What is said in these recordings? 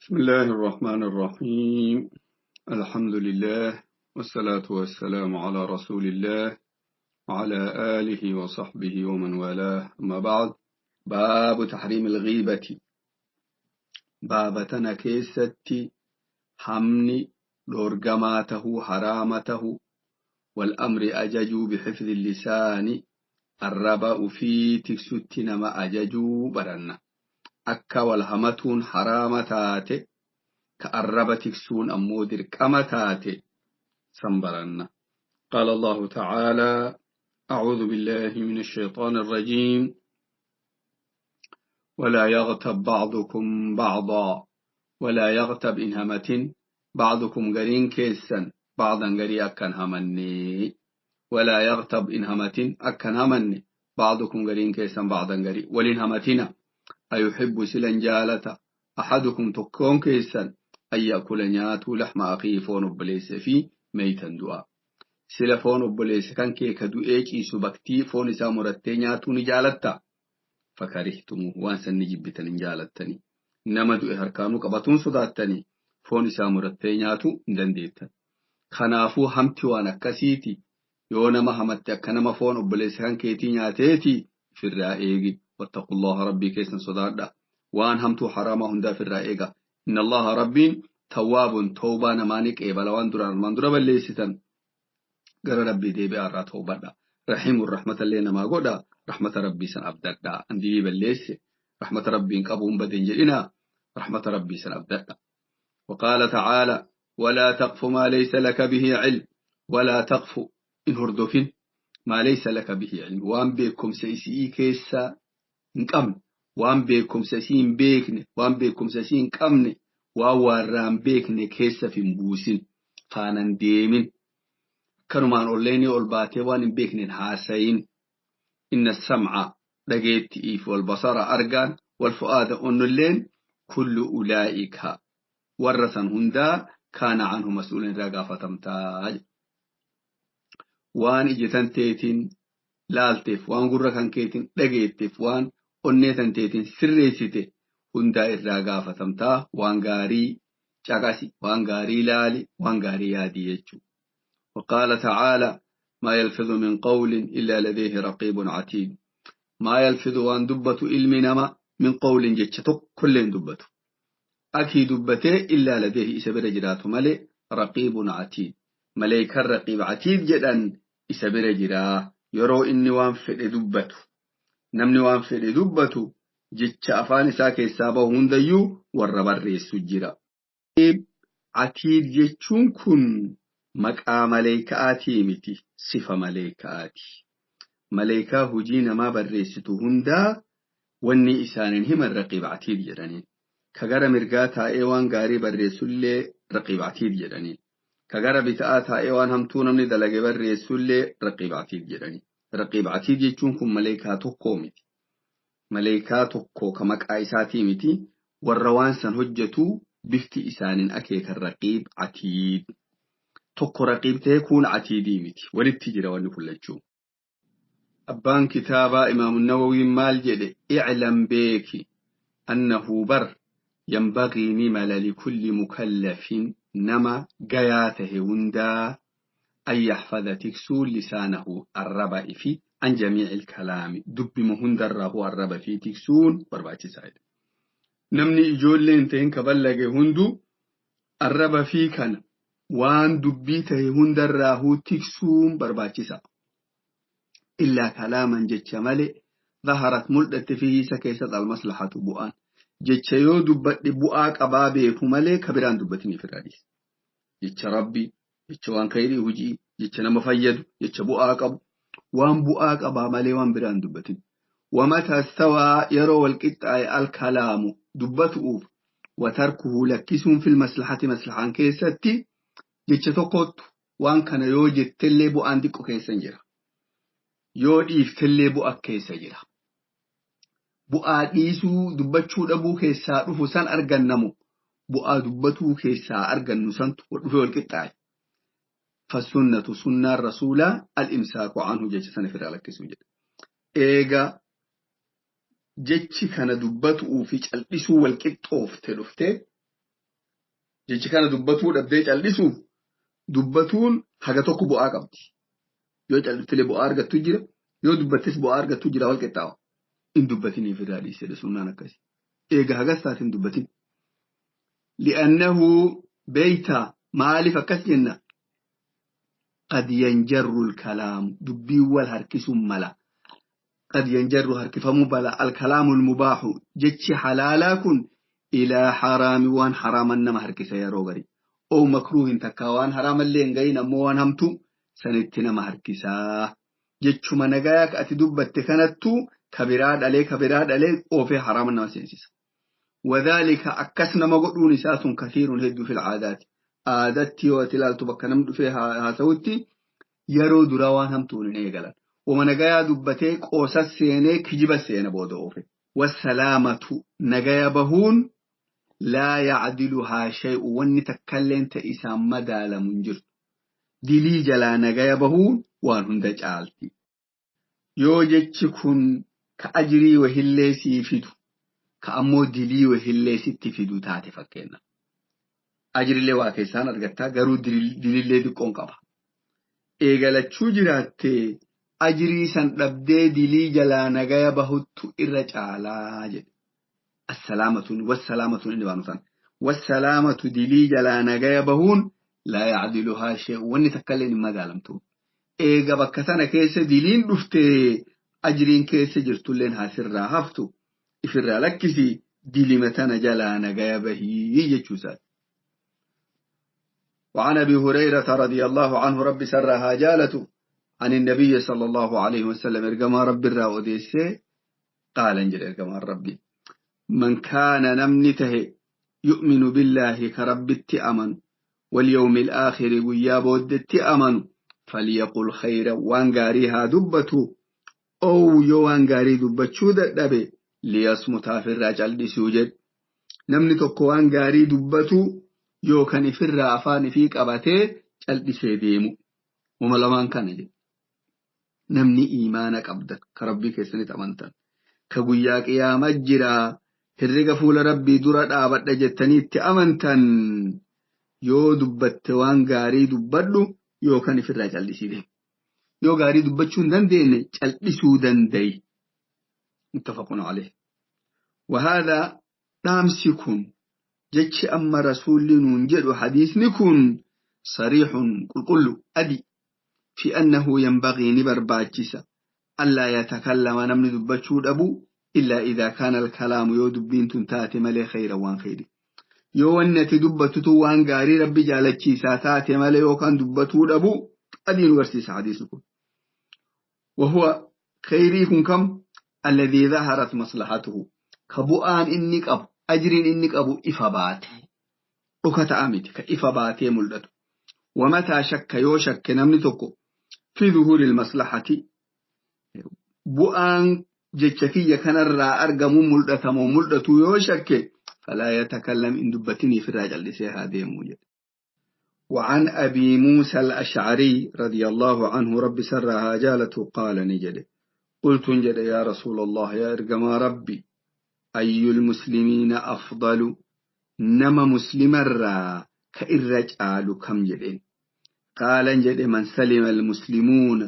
بسم الله الرحمن الرحيم. الحمد لله والصلاة والسلام على رسول الله وعلى آله وصحبه ومن والاه. أما بعد، باب تحريم الغيبة. باب كيستي حمني لورجماته حرامته والأمر أججوا بحفظ اللسان الربا في تكستنا ما أججوا برنا akka wal hamatuun haraama taate ka arraba tiksuun ammoo dirqama taate san baranna. قال الله تعالى: أعوذ بالله من الشيطان الرجيم. ولا يغتب بعضكم بعضا. ولا يغتب إن همتن بعضكم قرين كيسا بعضا قري أكن همني. ولا يغتب إن همتن أكن همني بعضكم قرين كيسا بعضا قري ولين همتنا. أيحب سلا جالة أحدكم تكون كيسا أن يأكل نياتو لحم أخيه فون بليس في ميتا دعاء سلا فون بليس كان كيك دوئيك إيسو بكتي فون سامرتي نياتو نجالتا فكرهتموه وانسا نجبتا نجالتني نما دوئي هركانو قبطون صداتني فون سامرتي نياتو ندنديتا خنافو همتي وانا كسيتي يونما همتي أكنما فون بليس كان كيتي نياتيتي في الرائق. واتقوا الله ربي كيسن صداردا وان همتو حرامه هندا في الرائقة. إن الله ربي تواب توبة نمانك إيبالا وان دران من درا بليستن قرى ربي دي بأرى توبة رحيم الرحمة اللي نما قودا رحمة ربي سن أبدأ عندي بليس رحمة ربي انقبهم بدين جئنا رحمة ربي سن أبدأ. وقال تعالى: ولا تقف ما ليس لك به علم. ولا تقف إن هردفن ما ليس لك به علم وان بكم سيسي كيسا hin qabne waan beekumsa isii hin beekne waan beekumsa isii hin qabne waan warraa hin beekne keessa hin buusin faanan deemin kanumaan olleenii ol baatee waan hin beekneen haasayin. Inna sam'a dhageetti'iif wal basara argaan wal fu'aada onnolleen kullu ulaa'ika warra san hundaa kaana anhu mas'uulan irraa gaafatamtaa. Waan ija teetiin laalteef waan gurra kan keetiin dhageetteef waan onnee tanteetiin sirreessite hundaa irraa gaafatamtaa. Waan gaarii caqasi, waan gaarii laali, waan gaarii yaadii jechuudha. وقال تعالى: ما يلفظ من قول إلا لديه رقيب عتيد. ما يلفظ وان دبة علم من قول جتشتك كل دبته أكي دبته إلا لديه إسبر جرات ملي رقيب عتيد. مليك الرقيب عتيد جدا إسبر جراه yeroo inni waan fedhe dubbatu namni waan fedhe dubbatu jecha afaan isaa keessaa bahu hundayyuu warra barreessu jira. Atiid jechuun kun maqaa maleekaatii miti, sifa maleekaati. Maleekaa hojii namaa barreessitu hundaa wanni isaaniin himan raqiib atiid jedhaniin. Ka gara mirgaa taa'ee waan gaarii barreessullee raqiib atiid jedhaniin. Ka gara bita'aa taa'ee waan hamtuu namni dalage barreessullee raqiib atiid jedhani. Raqiib atiid jechuun kun maleekaa tokkoo miti. Maleekaa tokko ka maqaa isaatii miti. Warra waan san hojjetu bifti isaaniin akeekan raqiib atiid. Tokko raqiib ta'e kun atiidii miti. Walitti jira wanni kun lachuu. Abbaan kitaabaa Imaamu Nawawiin maal jedhe? Iclam beeki annahu bar yanbagii ni mala likulli mukallafin nama gayaa tahe hundaa an yaxfada tiksuu lisaanahu arraba ifi an jamiici ilkalaami dubbima hundarraa hu arraba fi tiksuun barbaachisaadha. Namni ijoolleen ta'in ka ballage hundu arraba fi kana waan dubbii tahe hundarraa hu tiksuun barbaachisa. Illaa kalaaman jecha malee zaharat mul'atte fihi isa keessatti almaslahatu bu'aan. Jecha yoo dubbadhe bu'aa qabaa beeku malee ka biraan dubbatiniif irraa dhiisa. Jecha rabbii, jecha waan khayrii hojii, jecha nama fayyadu, jecha bu'aa qabu, waan bu'aa qabaa malee waan biraan dubbatin. Wamata stawaa yeroo wal qixxaaye alkalaamu dubbatu'uuf watarkuhu lakkisuun fil maslahati maslahaan keessatti jecha tokkottu waan kana yoo jettellee bu'aan xiqqo keessa jira. Yoo dhiiftellee bu'a keessa jira. Bu'aa dhiisuu dubbachuu dhabuu keessaa dhufu san argannamu bu'aa dubbatuu keessaa argannu santu dhufee wal qixxaaye. Fasunnatu sunnaan rasuulaa al-imsaaku anhu jecha sana ofirraa lakkisuu jedha. Eega jechi kana dubbatuu fi cal'isuu wal qixxoofte dhuftee Jechi kana dubbatuu dhabdee cal'isuuf dubbatuun haga tokko bu'aa qabdi. Yoo cal'iftilee bu'aa argattu jira, yoo dubbattes bu'aa argattu jira wal qixxaawa. In dubbatiniif irraa dhiisee sunnaan akkasii. Eega hagas taate hin dubbatin. Li'annahu beeytaa maaliif akkas jenna? Qad yanjarru al-kalaamu dubbiin wal harkisuun mala. Qad yanjarru harkifamuu mala al-kalaamu al-mubaahu jechi halaalaa kun ilaa haraami waan haraaman nama harkisa yeroo garii. Oo makruuhin takkaa waan haraamallee hin gahin ammoo waan hamtu sanitti nama harkisaa. Jechuma nagayaa ati dubbatte kanattuu kabiraa dhalee oofee haraama nama seensisa. Wadhaalika akkas nama godhuun isaa sun kathiirun hedduu fil aadaati. Aadatti yoo ati ilaaltu bakka namni dhufee haasa'utti yeroo duraa waan hamtuun hin eegalan. Wama nagayaa dubbatee qoosa seenee kijiba seena booda oofe. Wassalaamatu nagaya bahuun laa yacdiluhaa shay'u wanni takkalleen ta'e isaan madaalamu hin jirtu. Dilii jalaa nagaya bahuun waan hunda caalti. Yoo jechi kun ka ajirii wahillee sii fidu ka ammoo dilii wahillee sitti fidu taate fakkeenya. Ajirillee waa keessaan argattaa garuu dilillee xiqqoon qaba. Eegalachuu jiraattee ajirii san dhabdee dilii jalaa nagaya bahuttu irra caalaa jedhe. Assalaamatun wassalaamatuun inni baanu sana. Wassalaamatu dilii jalaa nagaya bahuun laa yacdiluhaa shay'un wanni takkallee hin madaalamtu. Eega bakka sana keessa diliin dhuftee ajiriin keessa jirtulleen haasirraa haftu ifirraa lakkisi dilima tana jalaa nagaya bahii jechuusaati. وعن أبي هريرة رضي الله عنه رب سرها جالته عن النبي صلى الله عليه وسلم إرقما رب الراوديسي قال انجل إرقما ربي من كان نمنته يؤمن بالله كرب التأمن واليوم الآخر قياب التأمن فليقل خيرا وانغاريها دبته أو يوانغاري دبتشو دبي ليصمت في الرجل لسوجد نمنتك وانغاري دبته yoo kan ifirraa afaan ifii qabatee cal'isee deemu. Uma lamaan kana jedhe. Namni iimaana qabda ka rabbii keessanitti amantan. Ka guyyaa qiyaamaa jiraa herrega fuula rabbii dura dhaabadha jettanii itti amantan yoo dubbatte waan gaarii dubbadhu yoo kan ifirraa cal'isii deemu. Yoo gaarii dubbachuu hin dandeenye cal'isuu danda'i. Muttafaqun alayhi. Wahaadha dhaamsi kun jechi amma rasuulli nuun jedhu hadiisni kun sariixun qulqullu adi fi annahu yanbagii ni barbaachisa allaa yatakallama namni dubbachuu dhabu illaa idaa kaana alkalaamu yoo dubbiin tun taate malee khayra waan khayri yoo wanni ati dubbattutu waan gaarii rabbi jaalachiisaa taate malee yookaan dubbatuu dhabu adii nu barsiisa hadiisni kun وهو خيري كن كم الذي ظهرت مصلحته كبؤان إني قبو ajriin inni qabu ifa baate dhokata'a miti ka ifa baatee mul'atu wamataa shakka yoo shakke namni tokko fi zuhuri maslahati bu'aan jecha kiyya kanarraa argamu mul'atamoo mul'atu yoo shakke falaa yatakallam in dubbatiniif irraa callisee haa deemuu jedhe. وعن أبي موسى الأشعري رضي الله عنه رب سرها جالته قال نجد قلت نجد يا رسول الله يا إرجما ربي أي المسلمين أفضل نما مسلم الرا كإرجال كم جدين قال جد من سلم المسلمون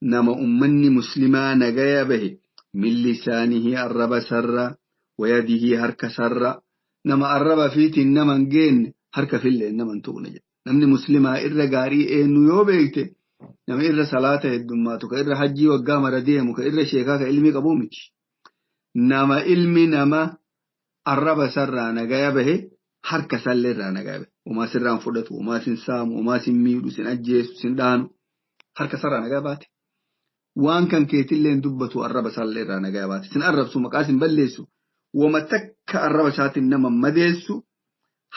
نما أمني مسلمان غيابه من لسانه الرب سر ويده هرك سر نما الرب فيت نما جين هرك في الليل نما تغنج نمني مسلمة إر غاري إنو يوبيت نما إر صلاة الدمات كإر حجي وقام رديم كإر شيخا كإلمي قبومك nama ilmi nama arraba sarraa nagaya bahe harka salleerraa nagaya bahe. Umaa sirraan fudhatu, umaa sin saamu, umaa sin miidhu, sin ajjeesu, sin dhaanu harka sarraa nagaya baate. Waan kan keetillee dubbatu arraba salleerraa nagaya baate. Sin arrabsu maqaa sin balleessu. Wama takka arraba isaatiin nama madeessu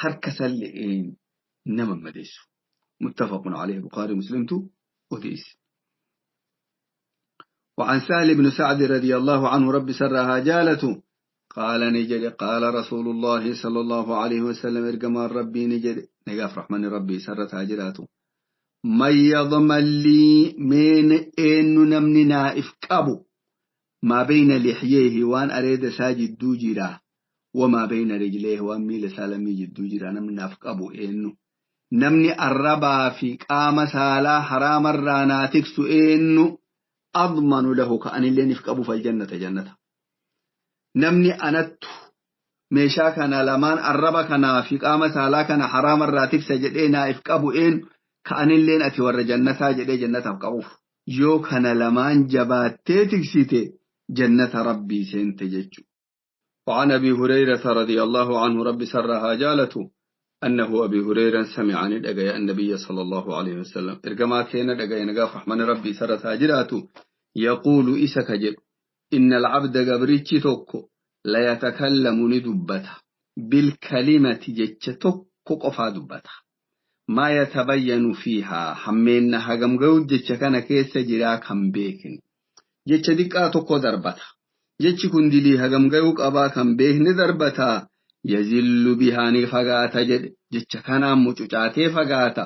harka salle'een nama madeessu. Muttafaqun alayhi Bukhari Muslimtu odeesse. وعن سهل بن سعد رضي الله عنه رب سرها جالته قال نجد قال رسول الله صلى الله عليه وسلم ارجما ربي نجد نقاف رحمن ربي سرتها جلاته من يضمن لي من إن نمني نائف كابو ما بين لحييه وان أريد ساجد دوجرا Wamaa bayna rijleehi waan miila isaa lamii jidduu jira namni naaf qabu eenyu. Namni arrabaa fi qaama saalaa haraamarraa naa tiksu eenyu. Admanu lahu ka anillee if qabu faljannata jannata. Namni anattu meeshaa kana lamaan arraba kanaa fi qaama saalaa kana haraamarraa tiksa jedhee naa if qabu eenyu ka anilleen ati warra jannataa jedhee jannataaf qabuuf. Yoo kana lamaan jabaattee tiksite jannata rabbii seente jechuudha. وعن أبي هريرة رضي الله عنه رب سرها جالته أنه أبي هريرة سمع عن الأجايا النبي صلى الله عليه وسلم إرجما كان الأجايا نقاف رحمن ربي سرتها جراته يقول إسك جب إن العبد جبريتش توكو لا يتكلم ندبته بالكلمة جتش توكو قفا دبته ما يتبين فيها حمينها هجم جود جتش كان كيس جراك هم بيكن جتش ديك توكو دربته jechi kun dilii hagam gayuu qabaa kan beekne darbataa yazillu bihaa ni fagaata jedhe jecha kanaan mucucaatee fagaata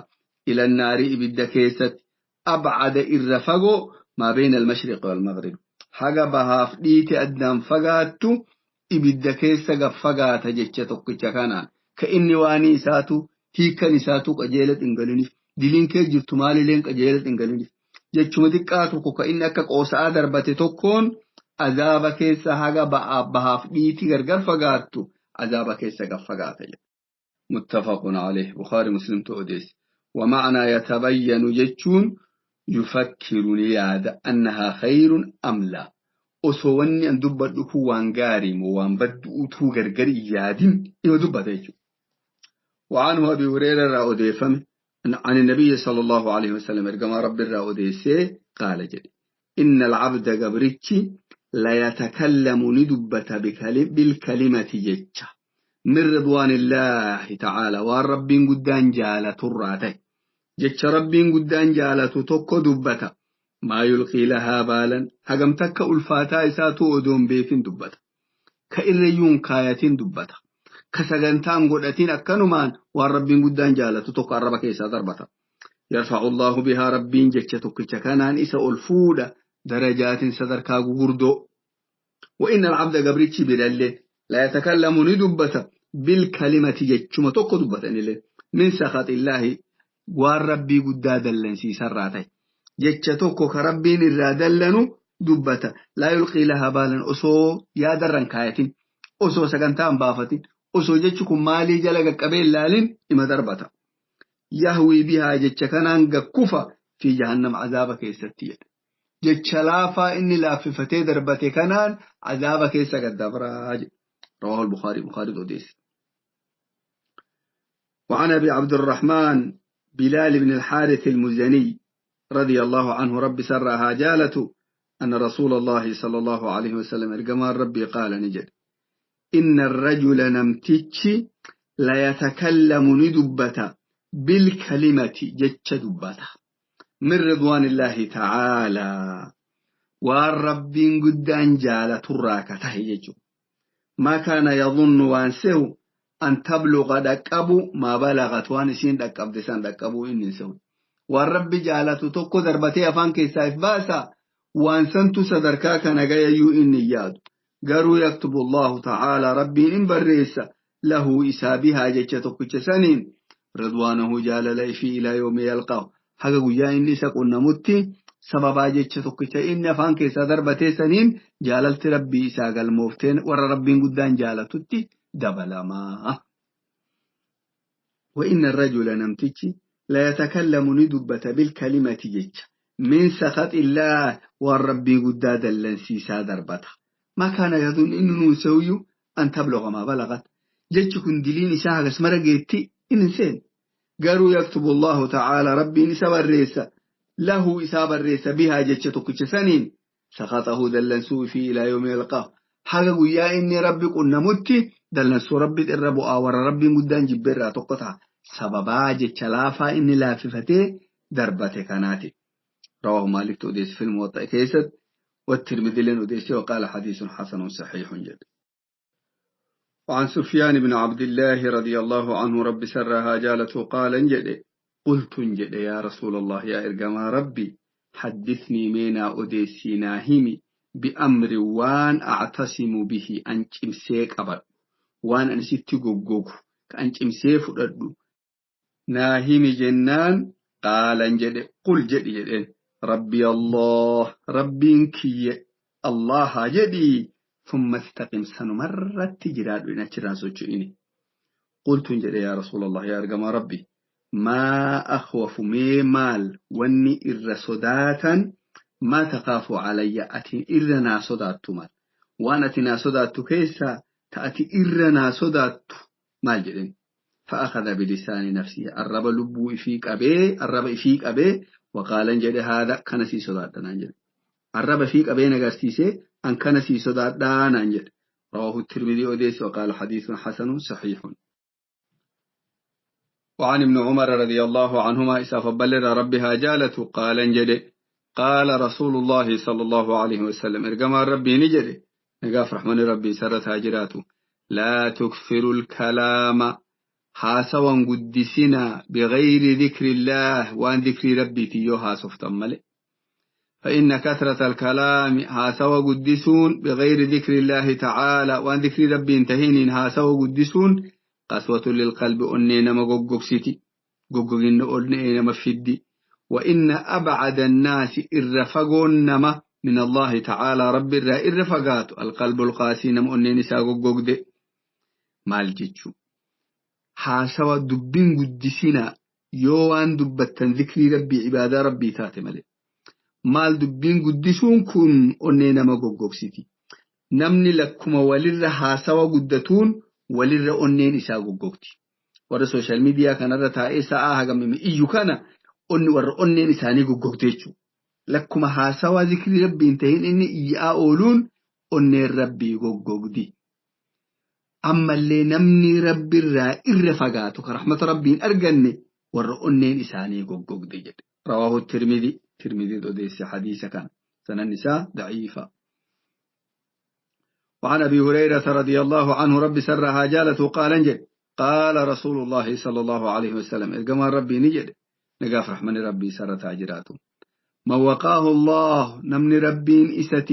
ilannaarii ibidda keessatti abcada irra fagoo maa bayna almashriqi walmaghrib haga bahaaf dhiite addaan fagaattu ibidda keessa gad fagaata jecha tokkicha kanaan ka inni waanii isaatu hiikkan isaatu qajeela xingaliniif diliin kee jirtu maalileen qajeela xingaliniif jechuma xiqqaa tokko ka inni akka qoosa'aa darbate tokkoon azaaba keessa haga bahaaf dhiiti gargar fagaattu azaaba keessa gad fagaata jedha. Muttafaqun alayh Bukhari Muslimtu odeesse. ومعنى يتبين jechuun يفكر ni yaada أنها خير أم لا. Osoo wanni an dubbadhu kun waan gaarii moo waan baddu utuu gargar hin yaadin ima dubbata jechuudha. وعنه أبي هريرة را أوديفم عن النبي صلى الله عليه وسلم إرجما رب را أوديسي قال جدي إن العبد جبرتي لا يتكلم ندبة بالكلمة جتة من رضوان الله تعالى والرب قدان جالة الراتي جتش رب قدان جالة تك دبة ما يلقي لها بالا هجمتك ألفاتا إساتو أدوم بيك دبة كإريون كاية دبة كسجنتان قدتين أكنمان والرب قدان جالة تك الربك إسا ضربة يرفع الله بها رب جتش تك كانان إسا ألفودة درجات صدركا غردو وإن العبد جبريتش بلله لا يتكلم ندبة بالكلمة جتشما توكو دبة إلي من سخط الله والربي قد دلن سي سراته جتش توكو كربين الرادلن دبة لا يلقي لها بالا أسو يا درن كايتين أسو سكنتان بافتين أسو جتشكم مالي جلق قبيل لالين إما دربة يهوي بها جتش كانان كفا في جهنم عذابك يستير jecha laafaa inni laaffifatee darbate kanaan azaaba keessa gad dabraa jedhe. رواه البخاري بخاري أوديس. وعن أبي عبد الرحمن بلال بن الحارث المزني رضي الله عنه رب سرها جالته أن رسول الله صلى الله عليه وسلم الجمال ربي قال نجد إن الرجل نمتش لا يتكلم ندبة بالكلمة جتش دبته من رضوان الله تعالى والرب قدان جال تراك تهيجو ما كان يظن وانسه أن تبلغ دكابو ما بلغت وانسين دكاب دسان دكابو إن سو والرب جالت تكو دربتي أفان كيسايف باسا وانسنت صدركاك نجايا إني ياد قالوا يكتب الله تعالى ربي إن بريس له إسابها جتشتك سنين رضوانه جال ليفي إلى يوم يلقاه haga guyyaa inni isa qunnamutti sababaa jecha tokkicha inni afaan keessaa darbatee saniin jaalalti rabbii isaa galmoofteen warra rabbiin guddaan jaalatutti dabalamaa. وإن الرجل نمتشي لا يتكلم ندبة بالكلمة جتش من سخط الله والرب قداد اللنسيسا دربته ما كان يظن إنه نسوي أن تبلغ ما بلغت جتش كن دلين إساها قسمرة إن قالوا يكتب الله تعالى ربي نسب الرئيس له إساب الرئيس بها جتشتك سنين سخطه دلنسو في إلى يوم يلقاه حقا يا إني ربي قلنا متي دلنسو ربي الرب آور ربي مدان جبرا تقطع سببا جتشلافا إني لافتي دربة كاناتي رواه مالك توديس في الموطأ كيست والترمذي لنوديس وقال حديث حسن صحيح جدا. وعن سفيان بن عبد الله رضي الله عنه رب سرها جالته قال انجد قلت انجد يا رسول الله يا إرجما ربي حدثني مينا أديسي ناهمي بأمر وان أعتصم به أنك إمسيك أبد Waan ani sitti goggogu kan cimsee fudhadhu naa himi jennaan qaalan jedhe qul jedhi jedheen rabbi Allah rabbiin kiyya Allaha jedhi thumma istaqim sanumarratti jiraadhu in achirraan socho'ini. Qultuun jedhe yaa Rasuulallah yaa ergamaa rabbi maa akhwafu mee maal wanni irra sodaatan maa takaafu calayya ati irra naa sodaattu maal waan ati naa sodaattu keessaa ta'ati irra naa sodaattu maal jedheen فأخذ بلسان نفسه الرب لبو إفيق أبي الرب إفيق أبي وقال جد هذا كان سي صدادنا جد الرب إفيق أبي نغرسيسي أن كان سي صدادنا جد رواه الترمذي أوديس وقال حديث حسن صحيح. وعن ابن عمر رضي الله عنهما إساف بلر ربها جالت قال جد قال رسول الله صلى الله عليه وسلم إرقما ربي نجد نقاف رحمن ربي سرت هاجراته لا تكثر الكلام حاسوا قدسنا بغير ذكر الله وان ذكر ربي تيوها سفتمل فإن كثرة الكلام حاسوا قدسون بغير ذكر الله تعالى وان ذكر ربي انتهين حاسوا قدسون قسوة للقلب أنينا مقوقسيتي قوقين أنينا مفدي وإن أبعد الناس إرفقون ما من الله تعالى رب الرا إرفقات القلب القاسي نم أنيني ساقوقوق دي مال جيتشو حاسوا دبين قدسنا يوان دبتن ذكري ربي عبادة ربي تاتي مالي مال دبين قدسون كن أنينا مقوقوق سيتي نمني لكما ولر حاسوا قدتون ولر أنين إساقوقوقتي ورا سوشيال ميديا كان رتا إساء هاقم إيو كان onni warra onneen isaanii goggogte jechuudha. Lakkuma haasawaa zikrii rabbii hin ta'in inni iyyaa ooluun onneen rabbii goggogdi. Ammallee namni rabbiirraa irra fagaatu kan rahmata rabbiin arganne warra onneen isaanii goggogde jedhe. Rawaahu Tirmidii Tirmidiin odeesse hadiisa kana. Sanan isaa daciifa. وعن أبي هريرة رضي الله عنه رب سرها جالته قال انجد قال رسول الله صلى الله عليه وسلم إرقما ربي نجد نقاف رحمن ربي سرت أجراته ما وقاه الله نمن ربين إسا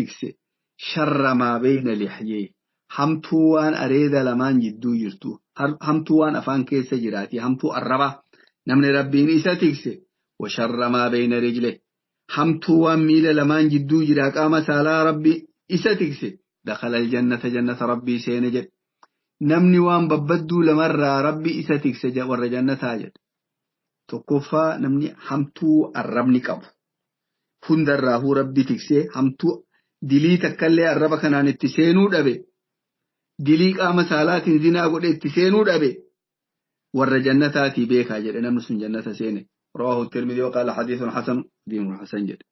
شر ما بين لحييه همتوان أريد لمان جدو جرتو همتوان أفان كيس جراتي همتو الربا نمن ربين إسا وشر ما بين رجله همتوان ميل لمان جدو جراك أما سالا ربي إسا دخل الجنة جنة ربي سينجد نمني وان ببدو لمرة ربي إسا تكسي ور جنة جد Tokkoffaa namni hamtuu arrabni qabu. Hundarraahuu rabbi tiksee hamtuu dilii takkallee arraba kanaan itti seenuu dhabe. Dilii qaama saalaatiin zinaa godhe itti seenuu dhabe. Warra jannataatii beekaa jedhe namni sun jannata seene. Rawaahu Tirmidii waqaala hadiisun hasan diinul hasan jedhe.